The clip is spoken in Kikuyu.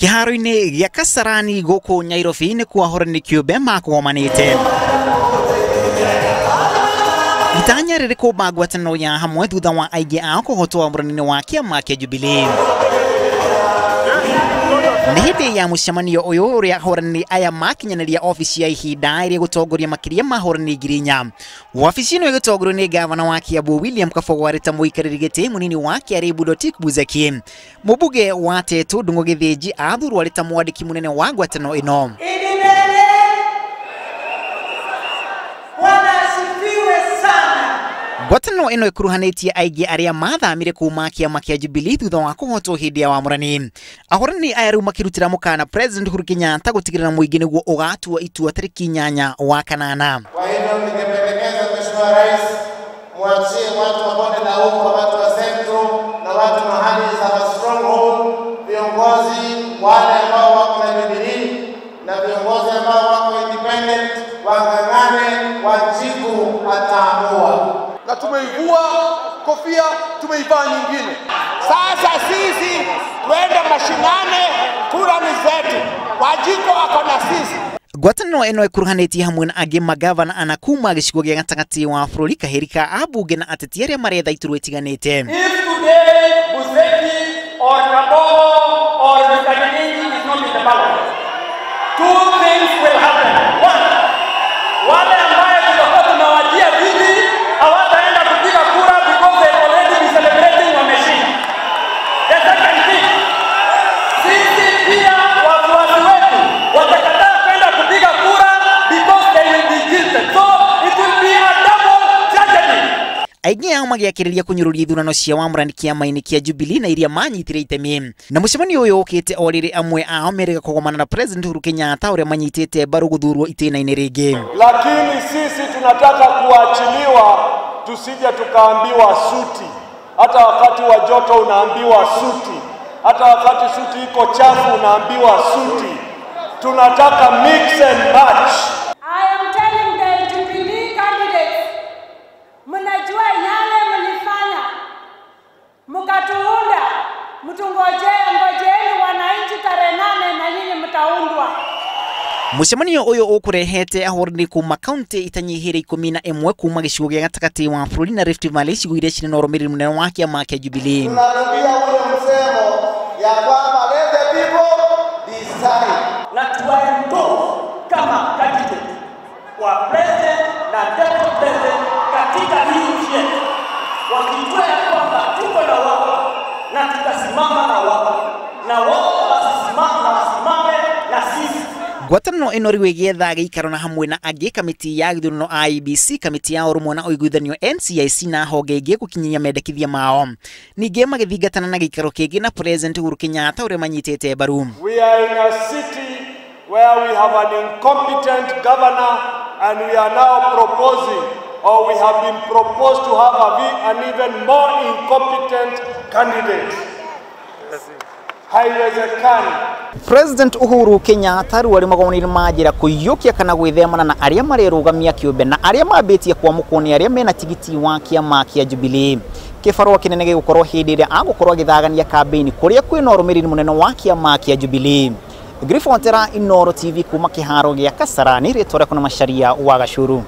Kĩharo-inĩ gĩa Kasarani gũkũ Nyairobi nĩkuo ahũrani kĩũmbe makũgomanĩte. Itanya rĩrĩ kũmba ngwatanĩro ya hamwe thutha wa aingĩ ao kũhotwo wamũrani-inĩ wa kĩama kĩa Jubilee. Nĩ hĩndĩ ya mũcemanio ũyũ ũrĩa ahũrani aya makinyanĩria obici ya ihinda ĩrĩa ĩgũtongoria makĩria ma ahũrani 4,000. Wabici ĩno ĩgĩtongorio nĩ gavana wa Kiambu William Kabogo arĩ ta mũikarĩri gĩtĩ, mũnini wake arĩ Budotik Buzeki. Mũmbunge wa Tetu Ndung'u Gĩthĩnji athurwo arĩ ta mwandĩki mũnene wa ngwatanĩro ĩno. Ngwatanĩro ĩno ĩkuruhanĩtie aingĩ arĩa mathamire kuma kĩama kĩa Jubilee thutha wa kũhotwo hĩndĩ ya wamũrani. Ahũrani aya rĩu makĩrutĩra mũkana President Uhuru Kenyatta gũtigĩrĩra mũingĩ nĩguo ũgatua itua tarĩki 8 wa kanana. Kwa hivyo ningependekeza Mheshimiwa Rais, mwachie watu wa bonde la ufa, watu wa Central na watu mahali za stronghold, viongozi wale ambao wako na Jubilee na viongozi ambao wako independent wang'ang'ane, Wanjiku ataamua. Na tumeivua kofia, tumeivaa nyingine. Sasa sisi twende mashinane, kura ni zetu. Wanjiku ako na sisi. Ngwatanĩro ĩno ĩkuruhanĩtie hamwe na angĩ magavana ana kuma gĩcigo gĩa gatagatĩ wa bũrũri, kahĩri ka ambunge na ateti arĩa maretha iturwa itiganĩte. If today Buzeki or Kabogo or Mr. Githinji is not in the ballot, two things will happen. One, wale ambaye tutakuwa tumewajia viti hawataenda kupiga kura because they already be celebrating wameshinda. The second thing, sisi pia wafuasi wetu watakataa kwenda kupiga kura because they will be guilty. So it will be a double tragedy. Aingĩ ao magĩakĩrĩria kũnyũrũria ithurano cia wamũrani kĩama-inĩ kĩa Jubilee na iria manyitire itemi. Na mũcemanio ũyũ ũkĩte o rĩrĩ amwe ao merĩga kũgomana na President Uhuru Kenyatta ũrĩa manyitĩte mbaru gũthurwo itĩna-inĩ rĩngĩ. Lakini sisi tunataka kuachiliwa, tusije tukaambiwa suti. Hata wakati wa joto unaambiwa suti, hata wakati suti iko chafu unaambiwa suti. Tunataka mix and match. I am telling the Jubilee candidates, mnajua yale mlifanya, mkatuunda, mtungojee, ngojeeni wananchi tarehe 8 na nyinyi mtaundwa. Mũcemanio ũyũ ũkũrehete ahũrani kuma kaunti itanyihĩire 11 kuma gĩcigo gĩa gatagatĩ wa bũrũri na Rift Valley, icigo iria cirĩ na ũrũmĩrĩri mũnene wa kĩama kĩa Jubilee. Tunarudia ule msemo ya kwamba let the people decide. Na tuwaendorse kama candidate wa president na deputy president katika hii nchi yetu, wakijua ya kwamba tuko na wao na tutasimama na wao, na wao wasisimame na wasimame na sisi. Ngwatanĩro ĩno rĩu ĩgĩetha gĩikaro na hamwe na angĩ kamĩtĩ ya gĩthurano IEBC, kamĩtĩ ya ũrũmwe na ũiguithanio NCIC na honge ingĩ gũkinyia mendekithia mao. Ningĩ magĩthingatana na gĩikaro kĩngĩ na President Uhuru Kenyatta ũrĩa manyitĩte mbaru. We are in a city where we have an incompetent governor, and we are now proposing, or we have been proposed to have an even more incompetent candidate. Haiwezekani. President Uhuru Kenyatta rĩu arĩ magongona-inĩ ma njĩra kũiyũkia kana gwĩthemana na arĩa marerũgamia kĩũmbe na arĩa mambĩtie kwamũkwo nĩ arĩa mena tigiti wa kĩama kĩa Jubilee. Kĩbarũa kĩnene gĩgũkorwo hĩndĩ ĩrĩa agũkorwo agĩthagania kambĩini kũrĩa kwĩna ũrũmĩrĩri mũnene wa kĩama kĩa Jubilee. Ngiribotera Inooro TV kuma kĩharo gĩa Kasarani, rĩtwa rĩakwa na Macharia wa Gacuru.